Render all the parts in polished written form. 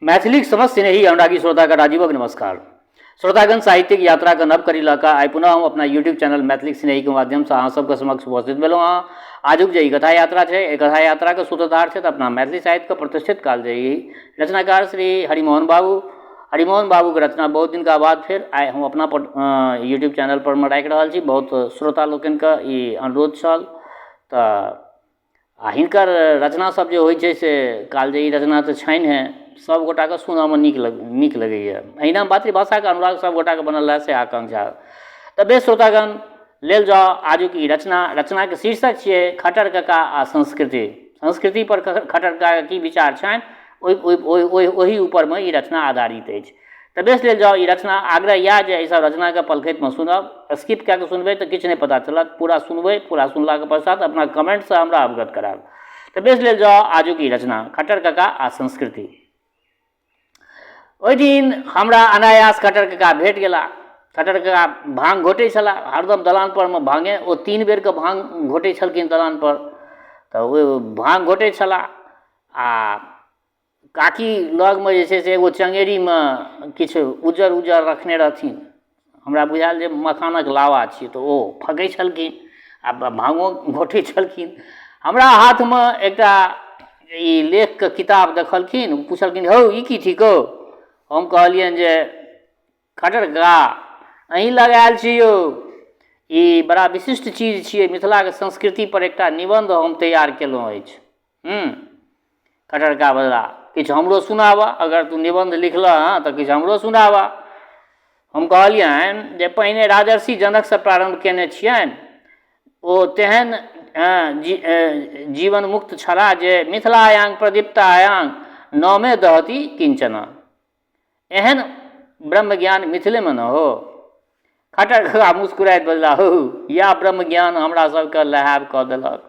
मैथिलीक समस्त स्नेही अनुरागी श्रोताके राजीवक नमस्कार। श्रोतागण, साहित्यिक यात्राके नव कड़ी लऽ कऽ आइ पुनः हम अपना यूट्यूब चैनल मैथिलीक स्नेहीके माध्यमसँ अहाँ सबके समक्ष उपस्थित भेलहुँ हँ। आजुक जे ई कथा यात्रा छै, एहि कथा यात्राके सूत्रधार छथि अपना मैथिली साहित्यके प्रतिष्ठित कालजयी रचनाकार श्री हरिमोहन बाबू। हरिमोहन बाबूके रचना बहुत दिनका बाद फेर आइ हम अपना यूट्यूब चैनल पर मे राखि रहल छी। बहुत श्रोता लोकनिके ई अनुरोध छल तऽ आ हिनकर रचना सब जे होइ छै से कालजयी रचना तऽ छैन्हे, सब गोटाके सुनऽमे नीक लगैए। एहिना मातृभाषाके अनुराग सब गोटाके बनल रहए से आकांक्षा। तऽ बेस श्रोतागण, लेल जाउ आजुक ई रचना। रचनाके शीर्षक छियै खट्टर कका आ संस्कृति। संस्कृति पर खट्टर ककाके की विचार छनि, ओहि ओहि ओहि ओहि ऊपरमे ई रचना आधारित अछि। तऽ बेस, लेल जाउ ई रचना। आग्रह इएह जे एहिसभ रचनाके पलखतिमे सुनब। स्किप कए कऽ सुनबै तऽ किछु नहि पता चलत। पूरा सुनबै, पूरा सुनलाके पश्चात अपना कमेंटसँ हमरा अवगत करायब। तऽ बेस, लेल जाउ आजुक ई रचना, खट्टर कका आ संस्कृति। ओहि दिन हमरा अनायास खट्टर कका भेट गेला। खट्टर कका भाँग घोटै छलाह हरदम दलान परमे भाँगे। ओ 3 बेरके भाँग घोटै छलखिन दलान पर। तऽ ओ भाँग घोटै छलाह आ काकी लगमे जे छै से एगो चङ्गेरीमे किछु उज्जर उज्जर रखने रहथिन। हमरा बुझायल जे मखानक लावा छियै। तऽ ओ फँकै छलखिन आ भाँगो घोटै छलखिन। हमरा हाथमे एकटा ई लेखके किताब देखलखिन। पुछलखिन, हौ, ई की थिकौ? हम कहलियनि जे खट्टर कका, अहीं लग आयल छी यौ। ई बड़ा विशिष्ट चीज छियै। मिथिलाके संस्कृति पर एकटा निबन्ध हम तैयार केलहुँ अछि। खट्टर कका बजला, किछु हमरो सुनाबऽ। अगर तू निबन्ध लिखलह हँ तऽ किछु हमरो सुनाबऽ। हम कहलियनि जे पहिने राजर्षि जनकसँ प्रारम्भ कयने छियनि। ओ तेहन जीवन मुक्त छलाह जे मिथिलायां प्रदीप्तायां न मे दहति किंचन। एहन ब्रह्मज्ञान मिथिलेमे न हो। खट्टर कका मुस्कुराइत बजला, हौ, इएह ब्रह्मज्ञान हमरा सबके लहाब कऽ देलक।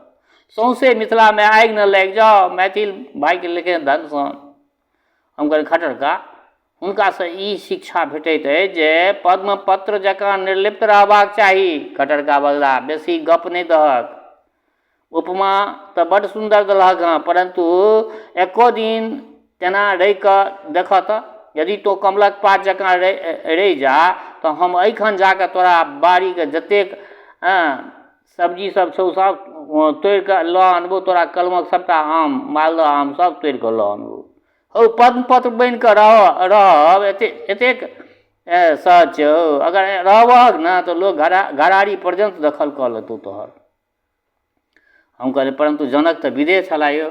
सौंसे मिथिलामे आगि न लागि जाओ, मैथिल भाइके लेकिन धन सन। हम कहलियै, खट्टर कका, हुनकासँ ई शिक्षा भेटैत अछि जे पद्मपत्र जकाँ निर्लिप्त रहबाक चाही। खट्टर कका बजला, बेसी गप नहि दहक। उपमा तऽ बड्ड सुन्दर देलहक हँ, परन्तु एको दिन तेना रहि कऽ देखऽ तऽ। यदि तोँ कमलक पात जकाँ रहि जा तऽ हम एहिखन जा कऽ तोरा बाड़ीके जतेक सब्जी सब छौ, सब तोड़ि कऽ लऽ आनबौ। तोरा कलमक सबटा आम, मालदह आम सब तोड़ि कऽ लऽ आनबौ। हौ, पद्मपत्र बनि कऽ रहब एतेक एतेक सहज छै हौ? अगर रहबहक ने तऽ लोक घराड़ी पर्यन्त दखल कऽ लेतौ तोहर। हम कहलियै, परन्तु जनक तऽ विदेह छलाह यौ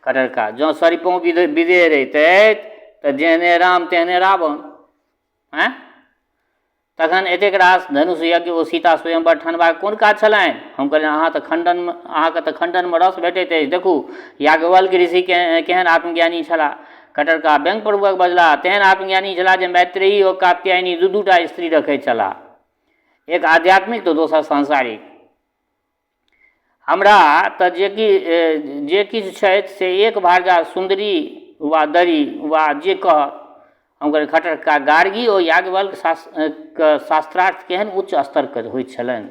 खट्टर कका। जँ सरिपहुँ विदेह रहितथि तऽ जेहने राम तेहने रावण। आँय, तखन एतेक रास धनुष यज्ञ ओ सीता स्वयंवर ठनबाक कोन काज छलनि? हम कहलियनि, अहाँके तऽ खण्डनमे रस भेटैत अछि। देखू, याज्ञवल्क्य ऋषि केहन आत्मज्ञानी छलाह। खट्टर कका व्यंग्यपूर्वक बजलाह, तेहन आत्मज्ञानी छलाह जे मैत्रेयी ओ कात्यायनी दू दू टा स्त्री रखैत छलाह, एक आध्यात्मिक तऽ दोसर सांसारिक। हमरा तऽ जे किछु छथि से एक भार्या सुन्दरी वा दरी वा जे कह। हम कहलियै, खट्टर कका, गार्गी ओ याज्ञवल्क्य के शास्त्रार्थ केहन उच्च स्तरके होइत छलनि,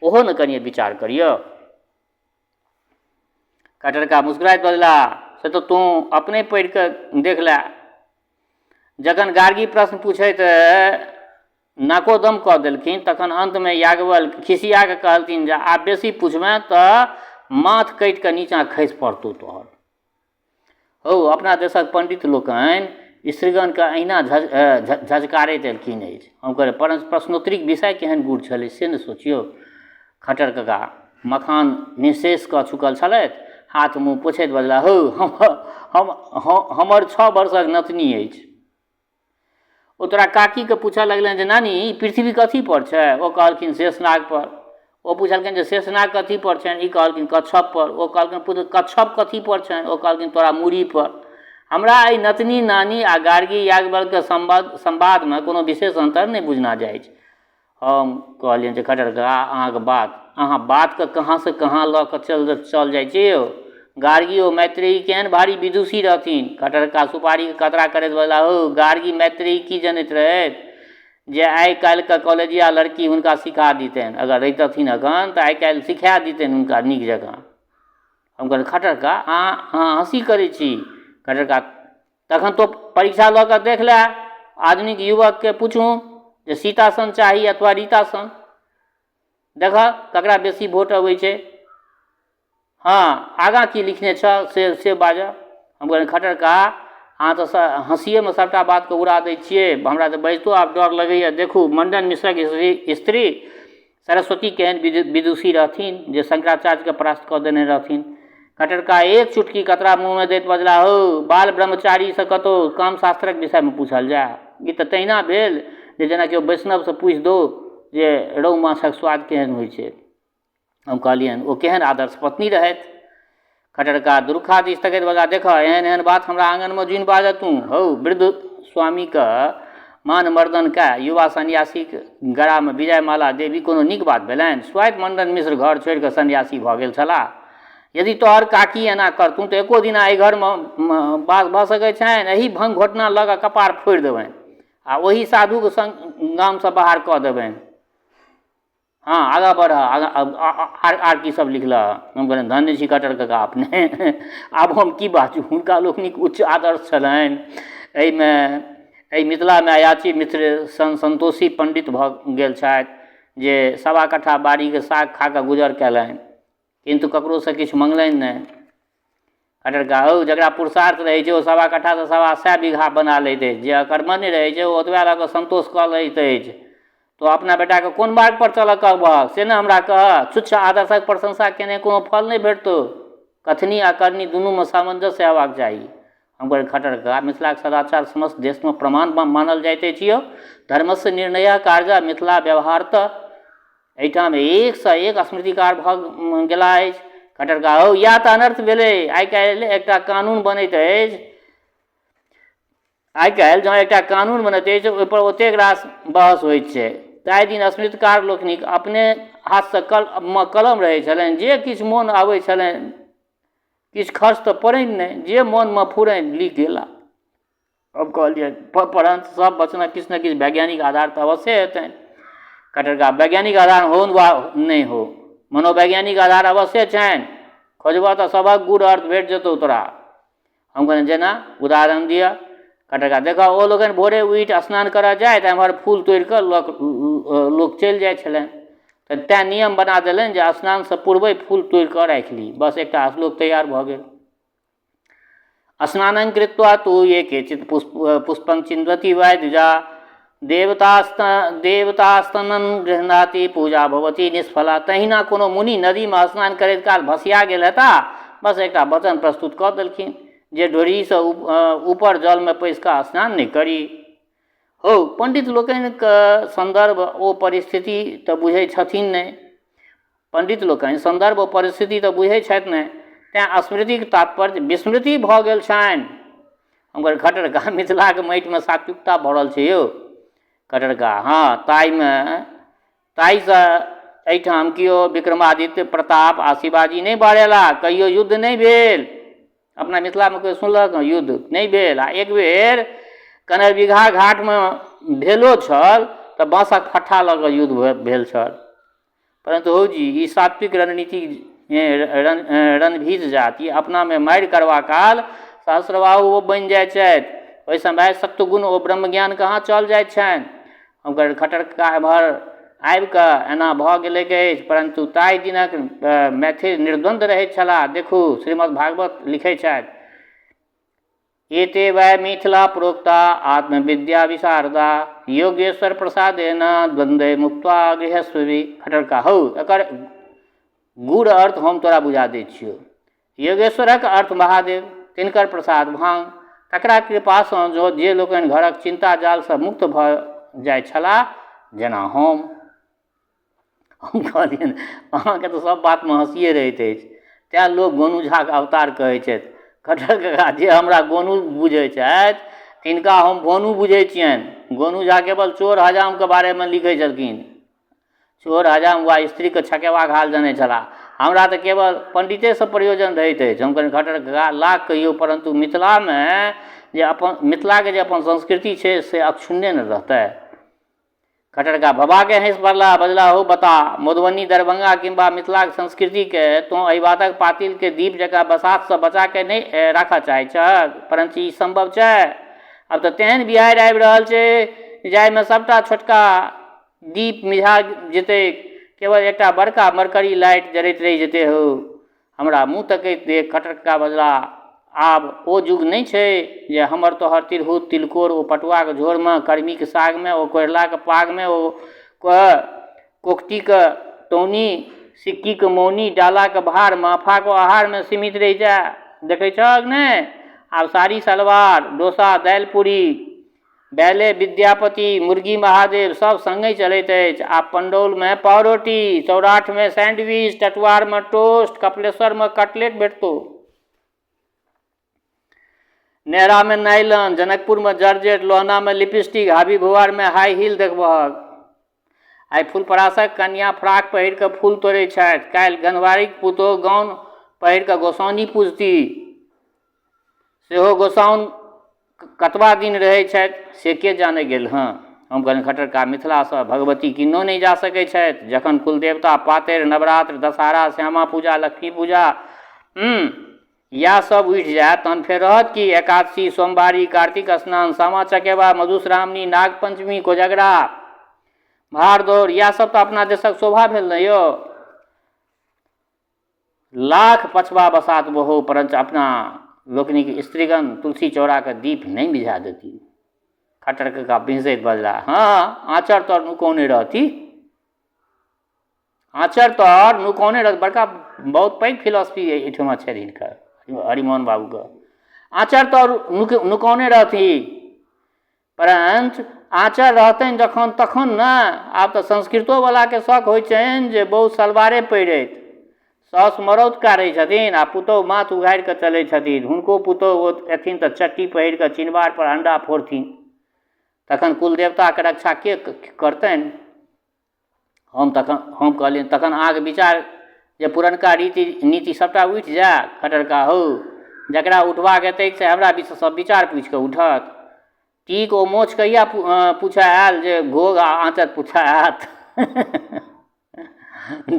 ओहो ने कनिये विचार करियौ। खट्टर कका मुस्कुराइत बजला, से तऽ तोँ अपने पढ़ि कऽ देख लए। जखन गार्गी प्रश्न पूछैत नाकोदम कऽ देलखिन, तखन अन्तमे याज्ञवल्क्य खिसिया कऽ कहलथिन जे आब बेसी पुछबेँ तऽ माथ कटि कऽ नीचाँ खसि पड़तौ तोहर। हौ, अपना देशक पण्डित लोकनि स्त्रीगणके अहिना झझकारैत एलखिन अछि। हम कहलियै, परञ्च प्रश्नोत्तरीक विषय केहन गूढ़ छलै से ने सोचियौ। खट्टर कका मखान निःशेष कऽ चुकल छलथि। हाथ मुँह पोछैत बजलाह, हौ, हमर 6 वर्षक नतनी अछि। ओ तोरा काकीके पूछऽ लगलनि जे नानी, ई पृथ्वी कथी पर छै? ओ कहलखिन, शेषनाग पर। ओ पुछलखिन जे शेषनाग कथी पर छनि? ई कहलखिन, कच्छप पर। ओ कहलखिन, पुत्र, कच्छप कथी पर छनि? ओ कहलखिन, तोरा मूड़ी पर। हमरा एहि नतनी नानी आ गार्गी याज्ञवल्क्यके संवादमे कोनो विशेष अन्तर नहि बुझना जाइछ। हम कहलियनि जे खट्टर कका, अहाँके बात अहाँ बातके कहाँसँ कहाँ लऽ कऽ चल जाइ छियै यौ। गार्गी ओ मैत्रेयी केहन भारी विदुषी रहथिन। खट्टर कका सुपारीके कतरा करैत बजला, हौ, गार्गी मैत्रेयी की जनैत रहथि जे आइ काल्हिके कॉलेजिया लड़की हुनका सिखा दितनि। अगर रहितथिन एखन तऽ आइ काल्हि सिखा दितनि हुनका नीक जकाँ। हम कहलियै, खट्टर कका, अहाँ हँसी करै छी। खट्टर कका तखन तो परीक्षा लऽ कऽ देख ले, आधुनिक युवकके पूछू जे सीता सन चाही अथवा रीता सन, देखऽ ककरा बेसी वोट अबै छै। हँ, आगाँ की लिखने छह से से बाजऽ। हम कहलियनि खट्टर कका, अहाँ तऽ हँसिएमे सभटा बातके उड़ा दै छियै, हमरा तऽ बजितो आब डर लगैए। देखू, मण्डन मिश्रक स्त्री सरस्वती केहन विदुषी रहथिन जे शंकराचार्यके परास्त कऽ देने रहथिन। खट्टर कका एक चुटकी कतरा मुँहमे दैत बजलाह, हौ, बाल ब्रह्मचारीसँ कतहु कामशास्त्रक विषयमे पूछल जाय? ई तऽ तहिना भेल जे जेना केओ वैष्णवसँ पूछि दौ जे रौह माछक स्वाद केहन होइ छै। हम कहलियनि, ओ केहन आदर्श पत्नी रहथि। खट्टर कका दुरुखा दिस तकैत बजलाह, देखह, एहन एहन बात हमरा आङनमे जुनि बाजह तूँ। हौ, वृद्ध स्वामीके मान मर्दन कए युवा सन्यासीक गरामे विजयमाला देब ई कोनो नीक बात भेलनि? स्वाइत मण्डन मिश्र घर छोड़ि कऽ सन्यासी भऽ गेल छलाह। यदि तोहर काकी एना करथुन तऽ एको दिना एहि घरमे वास भऽ सकै छनि? एही भंग घोटना लऽ कऽ कपार फोड़ि देबनि आ ओही साधुक संग गामसँ बाहर कऽ देबनि। हँ, आगाँ बढ़ह, आगाँ आर आर की सब लिखलह? हम कहलियनि, धन्य छी खट्टर कका अपने। आब हम की बाजू, हुनका लोकनिक उच्च आदर्श छलनि। एहिमे एहि मिथिलामे अयाची मिश्र सन सन्तोषी पण्डित भऽ गेल छथि जे सवा कट्ठा बाड़ीके साग खा कऽ गुजर कयलनि, किन्तु ककरोसँ किछु मङ्गलनि नहि। खट्टर कका, हौ, जकरा पुरुषार्थ रहै छै ओ सवा कट्ठासँ 125 बीघा बना लैत अछि, जे अकर्मण्य रहै छै ओ ओतबे लऽ कऽ सन्तोष कऽ लैत अछि। तोँ अपना बेटाके कोन मार्गपर चलऽ कहबहक से ने हमरा कहह। तुच्छ आदर्शक प्रशंसा केने कोनो फल नहि भेटतौ। कथनी आ करनी दुनूमे सामंजस्य हेबाक चाही। हम कहलियै, खट्टर कका, मिथिलाक सदाचार समस्त देशमे प्रमाण मानल जाइत अछि यौ। धर्मस्य निर्णय कार्य मिथिला व्यवहार तऽ एहिठाम एकसँ एक स्मृतिकार भऽ गेला अछि। खट्टर कका, हौ, इएह तऽ अनर्थ भेलै। आइ काल्हि एकटा कानून बनैत अछि, आइ काल्हि जँ एकटा कानून बनैत अछि ओहिपर ओतेक रास बहस होइत छै। ताहि दिन स्मृतिकार लोकनिक अपने हाथसँ मे कलम रहै छलनि, जे किछु मोन आबै छलनि, किछु खर्च तऽ पड़नि नहि, जे मोनमे फुरनि लिख गेला। हम कहलियनि, परन्तु सब वचनक किछु ने किछु वैज्ञानिक आधार तऽ अवश्ये हेतनि। खट्टर कका, वैज्ञानिक आधार हो वा नहि हो, मनोवैज्ञानिक आधार अवश्ये छनि। खोजबह तऽ सभक गूढ़ अर्थ भेट जेतौ तोरा। हम कहलियनि, जेना उदाहरण दिअ। खट्टर कका, देखह, ओ लोकनि भोरे उठि स्नान करऽ जाथि, एम्हर फूल तोड़ि कऽ लोक चलि जाइ छलनि, तऽ तेँ नियम बना देलनि जे स्नानसँ पूर्वे फूल तोड़ि कऽ राखि ली। बस एकटा श्लोक तैयार भऽ गेल। स्नानं कृत्वा तु ये केचित् पुष्पं चिन्वति वै द्विजा देवतास्तनन गृह्णाति पूजा भवति निष्फला। तहिना कोनो मुनि नदीमे स्नान करैत काल भसिया गेल हेता, बस एकटा वचन प्रस्तुत कऽ देलखिन जे डोरीसँ ऊपर जलमे पैसि कऽ स्नान नहि करी। हौ, पण्डित लोकनिके सन्दर्भ ओ परिस्थिति तऽ बुझै छथिन नहि। पण्डित लोकनि सन्दर्भ ओ परिस्थिति तऽ बुझै छथि नहि, तेँ स्मृतिक तात्पर्य विस्मृति भऽ गेल छनि। हम कहलियै, खट्टर कका, मिथिलाक माटिमे सात्विकता भरल छै यौ। खट्टर कका, हँ, ताहिमे ताहिसँ एहिठाम केओ विक्रमादित्य, प्रताप आ शिवाजी नहि बहरेला, कहियो युद्ध नहि भेल। अपना मिथिलामे कोइ सुनलक हँ युद्ध नहि भेल? आ एक बेर कनरबिघा घाटमे भेलो छल तऽ बाँसक फट्ठा लऽ कऽ युद्ध भेल छल। परन्तु हौ जी, ई सात्विक रणनीति रणभीर जाति अपनामे मारि करबा काल सहस्रबाहु ओ बनि जाइ छथि। ओहि समय सत्वगुण ओ ब्रह्मज्ञान कहाँ चल जाइत छनि? हम कहलियै, खट्टर कका, एम्हर आबि कऽ एना भऽ गेलैक अछि, परन्तु ताहि दिनक मैथिल निर्द्वन्द्व रहैत छलाह। देखू, श्रीमद् भागवत लिखै छथि, एते वै मिथिला प्रोक्ता आत्मविद्या विशारदा योगेश्वर प्रसादेन द्वन्द्वे मुक्त्वा गृहस्वी। खट्टर कका, हौ, एकर गूढ़ अर्थ हम तोरा बुझा दै छियौ। योगेश्वरक अर्थ महादेव, तिनकर प्रसाद भांग, तकरा कृपासँ जँ जे लोकनि घरक चिन्ता जालसँ मुक्त भऽ जाइ छलाह, जेना हम। हम कहलियनि, अहाँके तऽ सब बातमे हँसिए रहैत अछि, तेँ लोक गोनू झाके अवतार कहै छथि। खट्टर कका, जे हमरा गोनू बुझै छथि तिनका हम भोनू बुझै छियनि। गोनू झा केवल चोर हजामके बारेमे लिखै छलखिन। चोर हजाम वा स्त्रीके छकेबाक हाल जनै छलाह। हमरा तऽ केवल पण्डितेसँ प्रयोजन रहैत अछि। हम कहलियनि, खट्टर कका, लाख कहियौ, परन्तु मिथिलामे जे अपन मिथिलाके जे अपन संस्कृति छै से अक्षुण्णे ने रहतै। खटरका भभाके हँसि पड़ला, बजला, हौ बता, मधुबनी, दरभंगा किंबा मिथिलाक संस्कृतिकेँ तोँ अहिबातक पातिलके दीप जकाँ बसातसँ बचा कऽ नहि राखऽ चाहैत छहक? परञ्च ई सम्भव छै? आब तऽ तेहन बिहाड़ि आबि रहल छै जाहिमे सभटा छोटका दीप मिझा जेतैक, केवल एकटा बड़का मरकरी लाइट जरैत रहि जेतै हौ। हमरा मुँह तकैत देख खट्टर कका बजलाह, आब ओ युग नहि छै जे हमर तोहर तिरहुत, तिलकोर ओ पटुआक झोरमे, करमीक सागमे ओ कोढ़िलाक पागमे ओ कोकटीक तौनी, सिक्कीक मौनी, डालाक भार, महफाक ओहारमे सीमित रहि जाय। देखै छहक नहि? आब साड़ी सलवार, डोसा, दालि पूरी, बैले विद्यापति, मुर्गी महादेव सभ संगहि चलैत अछि। आब पंडौलमे पावरोटी, सौराठमे सैंडविच, टटुआरमे टोस्ट, कपिलेश्वरमे कटलेट भेटतौ। नेहरामे नाइलन, जनकपुरमे जॉर्जेट, लोहनामे लिपस्टिक, हाबी भुआरमे हाई हील देखबहक। आइ फुलपरासक कनियाँ फ्राक पहिर कऽ फूल तोड़ै छथि, काल्हि गन्हवारिक पुतोहु गाउन पहिर कऽ गोसाउनि पूजती। सेहो गोसाउनि कतबा दिन रहै छथि से के जानै गेल हँ। हम कहलियनि खट्टर कका मिथिलासँ भगवती किन्नहु नहि जा सकै छथि। जखन कुलदेवता पातरि, नवरात्र, दशहरा, श्यामा पूजा, लक्ष्मी पूजा, इएह सब उठि जायत तहन फेर रहत की? एकादशी, सोमवारी, कार्तिक स्नान, सामा चकेबा, मधुश्रावणी, नागपञ्चमी, कोजगरा, भाड़ दौड़, इएह सब तऽ अपना देशक शोभा भेल ने यौ। लाख पछबा बसात बहौ परञ्च अपना लोकनिक स्त्रीगण तुलसी चौराके दीप नहि मिझा देती। खट्टर कका बिहसैत बजला, हँ, आँचर तर नुकौने रहती। आँचर तर नुकौने रहती। बड़का बहुत पैघ फिलॉसफी एहिठमा छनि हिनकर हरिमोहन बाबूके। आँचर तर नुकौने रहती, परञ्च आँचर रहतनि जखन तखन ने। आब तऽ संस्कृतोवलाके शौक होइ छनि जे बहु सलवारे पहिरथि। साउस मरौत काढ़ै छथिन आ पुतहु माथ उघारि कऽ चलै छथिन। हुनको पुतहु एथिन तऽ चट्टी पहिर कऽ चिनबारपर अण्डा फोड़थिन। तखन कुलदेवताके रक्षा के करतनि? हम तखन हम कहलियनि तखन अहाँके विचार जे पुरनका रीति नीति सभटा उठि जाय? खट्टर कका हौ, जकरा उठबाक हेतैक से हमरा सब विचार पूछि कऽ उठत। टीक ओ मोछ कहिया पूछऽ आयल जे घोघ आ आँचर पूछऽ आयत?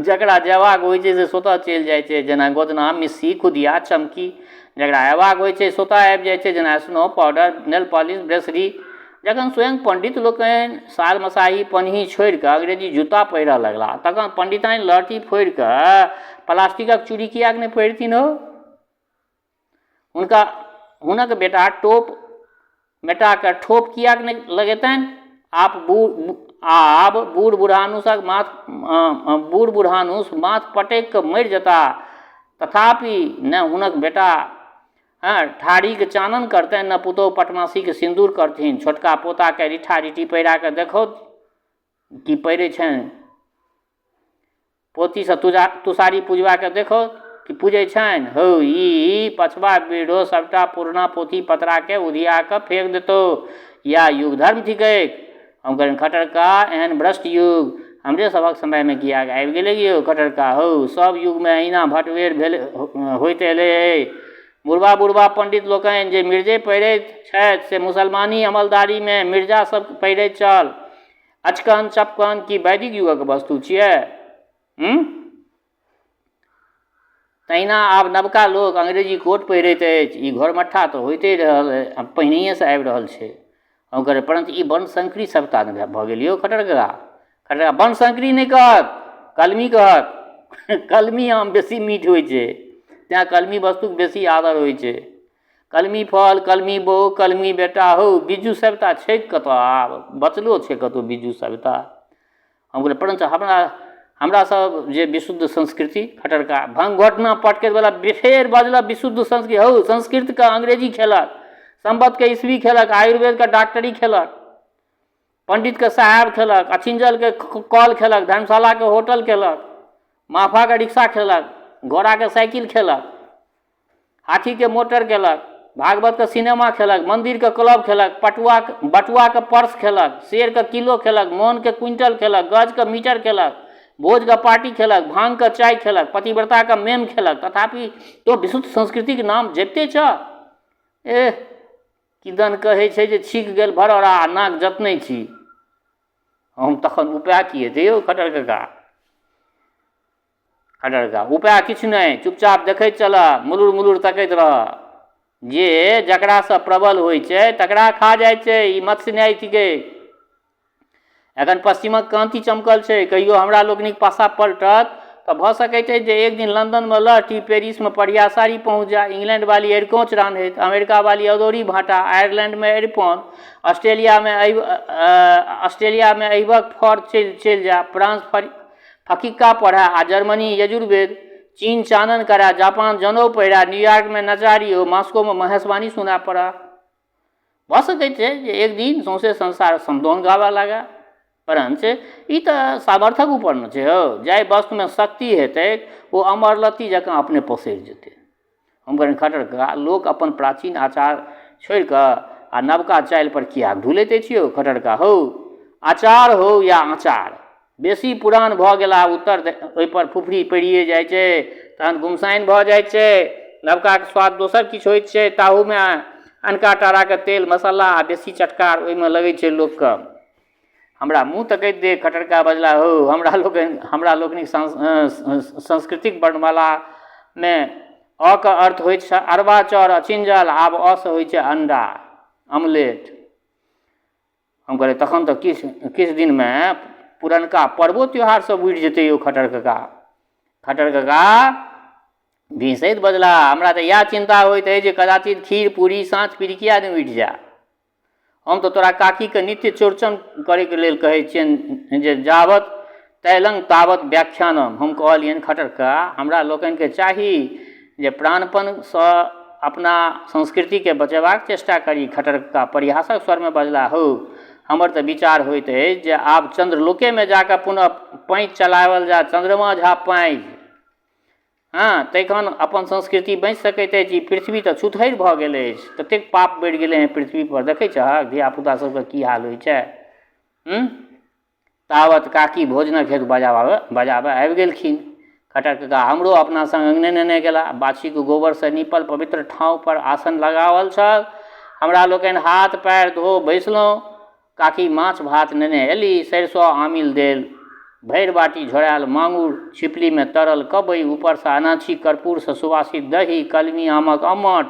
जकरा जयबाक होइ छै से स्वतः चलि जाइ छै, जेना गोदना, मिस्सी, खुदिया, चमकी। जकरा अयबाक होइ छै स्वतः आबि जाइ छै, जेना snow powder, nail polish, brassiere. जखन स्वयं पण्डित लोकनि साल मसाही पनही छोड़ि कऽ अंग्रेजी जूता पहिरऽ लगलाह तखन पण्डिताइन लहठी फोड़ि कऽ प्लास्टिकक चूड़ी किएक नहि पहिरथिन हौ? हुनका हुनक बेटा टोप मेटा कऽ ठोप किएक नहि लगेतनि? आप बूढ़ आब बूढ़ बुढ़ानुसक माथ बूढ़ बुढ़ानुस माथ पटकि कऽ मरि जेताह तथापि ने हुनक बेटा हँ ठाढ़ीके चानन करतनि ने पुतहु पटमासीके सिन्दूर करथिन। छोटका पोताके रिठा रिठी पहिरा कऽ देखौ की पहिरै छनि। पोतीसँ तुजा तुषारी पुजबाके देखौ कि पूजै छनि। हौ ई पछबा बिरड़ो सभटा पुरना पोथी पतराके उधिया कऽ फेक देतौ। इएह युग धर्म थिकैक। हम कहलियनि खट्टर कका एहन भ्रष्ट युग हमरे सभक समयमे किएक आबि गेलै यौ? खट्टर कका हौ सब युगमे एहिना भटबेर भेल होइत एलै बुढ़बा बुढ़बा पंडित लोकनि जे मिर्जे पहिरैत छथि से मुसलमानी अमलदारीमे मिर्जा सब पहिरैत छल। अचकन चपकन की वैदिक युगक वस्तु छियै? तहिना आब नवका लोक अंग्रेजी कोट पहिरैत अछि। ई घरमट्ठा तऽ होइते रहल पहिनहिएसँ आबि रहल छै। हम कहलियै परन्तु ई वर्णसंकरी सभ्यता ने भऽ गेल यौ खट्टर कका। खट्टर कका वर्णसंकरी नहि कहक, कलमी कहक। कलमी आम बेसी मीठ होइ छै तेँ कलमी वस्तुके बेसी आदर होइ छै। कलमी फल, कलमी बहु, कलमी बेटा हौ बिज्जू सभ्यता छै कतऽ आब? बचलो छै कतहु बिज्जू सभ्यता? हम कहलियै परञ्च हमरा हमरा सब जे विशुद्ध संस्कृति खट्टर कका भंग घोटना पटकै बला फेर बजला विशुद्ध संस्कृति हौ संस्कृतके अंग्रेजी खेलक, सम्बतके ईसवी खेलक, आयुर्वेदके डॉक्टरी खेलक, पंडितके साहेब खेलक, अछिंजलके कल खेलक, धर्मशालाके होटल खेलक, महफाके रिक्शा खेलक, घोड़ाके साइकिल खेलक, हाथीके मोटर केलक, भागवतके सिनेमा खेलक, मन्दिरके क्लब खेलक, पटुआके बटुआके पर्स खेलक, शेरके किलो खेलक, मोनके क्विंटल खेलक, गजके मीटर खेलक, भोजके पार्टी खेलक, भाँगके चाय खेलक, पतिव्रताके मेम खेलक, तथापि तोँ विशुद्ध संस्कृतिके नाम जपिते छह? एह किदन कहै छै जे छीक गेल भरौड़ा आ नाक जतनै छी। हम तखन उपाय की हेतै यौ खट्टर कका? खट्टर कका, उपाय किछु नहि, चुपचाप देखैत चलह, मुलुर मुलुर तकैत रह। जे जकरासँ प्रबल होइ छै तकरा खा जाइ छै। ई मत्स्य न्याय थिकै। एखन पश्चिमक क्रान्ति चमकल छै, कहियो हमरा लोकनिक पासा पलटत तऽ भऽ सकैत अछि जे एक दिन लन्दनमे लहठी, पेरिसमे पढ़िया साड़ी पहुँच जाय, इंग्लैंड वाली अरिकोंच रान्हैत, अमेरिका वाली अदौरी भाँटा, आयरलैंडमे अरिपन, ऑस्ट्रेलियामे अहिबक फड़ चलि चलि जाय, फ्रांस फकिक्का पढ़य आ जर्मनी यजुर्वेद, चीन चानन करय, जापान जनउ पहिरय, न्यूयॉर्कमे नचारी ओ मास्कोमे महेशवाणी सुनय पड़य। भऽ सकैत छै जे एक दिन सौंसे संसार समदाउन गाबऽ लागय। परञ्च ई तऽ सामर्थ्यक ऊपर ने छै हौ। जाहि वस्तुमे शक्ति हेतैक ओ अमरलत्ती जकाँ अपने पसरि जेतै। हम कहलियनि, खट्टर कका, लोक अपन प्राचीन आचार छोड़ि कऽ आ नवका चालि पर किएक ढुलैत अछि यौ? खट्टर कका, हौ, आचार होउ या अँचार, बेसी पुरान भऽ गेला उत्तर ओहिपर फुफरी पड़िए जाइ छै, तहन गुमसाइन भऽ जाइ छै। नवकाके स्वाद दोसर किछु होइत छै, ताहूमे अनका टाराके तेल मसाला आ बेसी चटकार ओहिमे लगै छै लोकके। हमरा मुँह तकैत देख खट्टर कका बजला, हौ, हमरा लोकनिक सांस्कृतिक वर्णमालामे अ के अर्थ होइत छै अरबा चाउर अचिंजल, आब अ सँ होइ छै अंडा अमलेट। हम कहलियै, तखन तऽ किछु किछु दिनमे पुरनका पर्वो त्योहार सब उठि जेतै यौ खट्टर कका। खट्टर कका बिहसैत बजला, हमरा तऽ इएह चिन्ता होइत अछि जे कदाचित खीर पूरी साँच पिरिकिया नहि उठि जाय। हम तऽ तोरा काकीके नित्य चौरचन करैके लेल कहै छियनि जे जावत तैलंग तावत व्याख्यानम। हम कहलियनि, खट्टर कका, हमरा लोकनिके चाही जे प्राणपणसँ अपना संस्कृतिके बचेबाक चेष्टा करी। खट्टर कका परिहासक स्वरमे बजला, हौ, हमर तऽ विचार होइत अछि जे आब चन्द्रलोकेमे जाकऽ पुनः पाँजि चलाओल जाय, चन्द्रमा झा पाँजि। हँ, तखन अपन संस्कृति बचि सकैत अछि। ई पृथ्वी तऽ छुतहरि भऽ गेल अछि, ततेक पाप बढ़ि गेलै हेँ पृथ्वीपर। देखै छहक धियापुता सबके की हाल होइ छै? हूँ। तावत काकी भोजनक हेतु बजाबऽ बजाबऽ आबि गेलखिन। खट्टर कका हमरो अपना सङ्ग अङ्गने नेने गेला। बाछीके गोबरसँ नीपल पवित्र ठाँवपर आसन लगाओल छल। हमरा लोकनि हाथ पएर धो बैसलहुँ। काकी माछ भात नेने एली। सरिसो आमिल देल भरि बाटी झोरायल माङुर, छिपलीमे तरल कबइ, ऊपरसँ अनाछी कर्पूरसँ सुवासित दही, कलमी आमक अम्मट।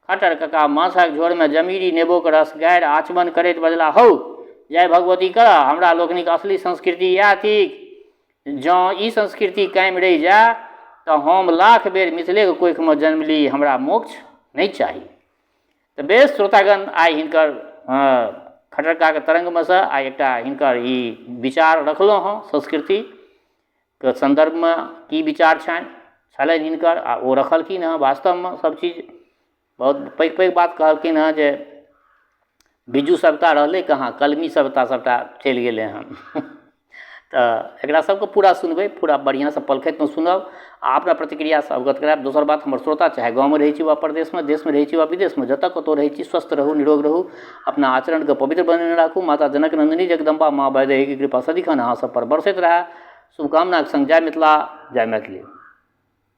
खट्टर कका माछक झोरमे जमीरी नेबोक रस गारि आचमन करैत बजलाह, हौ, जय भगवती करह। हमरा लोकनिक असली संस्कृति इएह थिक। जँ ई संस्कृति कायम रहि जाय तऽ हम लाख बेर मिथिलेके कोखिमे जन्म ली, हमरा मोक्ष नहि चाही। तऽ बेस श्रोतागण, आइ हिनकर खट्टर ककाके तरङ्गमे सँ आइ एकटा हिनकर ई विचार रखलहुँ हँ। संस्कृतिके सन्दर्भमे की विचार छनि छलनि हिनकर आ ओ रखलखिन हँ। वास्तवमे सब चीज बहुत पैघ पैघ बात कहलखिन हँ जे बिज्जू सभटा रहलै कहाँ, कलमी सभटा सभटा चलि गेलै हँ। तऽ एकरा सबके पूरा सुनबै, पूरा बढ़िआँसँ पलखतिमे सुनब आ अपना प्रतिक्रियासँ अवगत करायब। दोसर बात, हमर श्रोता चाहे गाँवमे रहै छी वा परदेशमे, देशमे रहै छी वा विदेशमे, जतऽ कतहु रहै छी, स्वस्थ रहू, निरोग रहू, अपना आचरणके पवित्र बनेने राखू। माता जनक नन्दिनी जगदम्बा माँ वैदेहीके कृपा सदिखन अहाँ सब पर बरसैत रहए, शुभकामनाके सङ्ग जय मिथिला, जय मैथिली।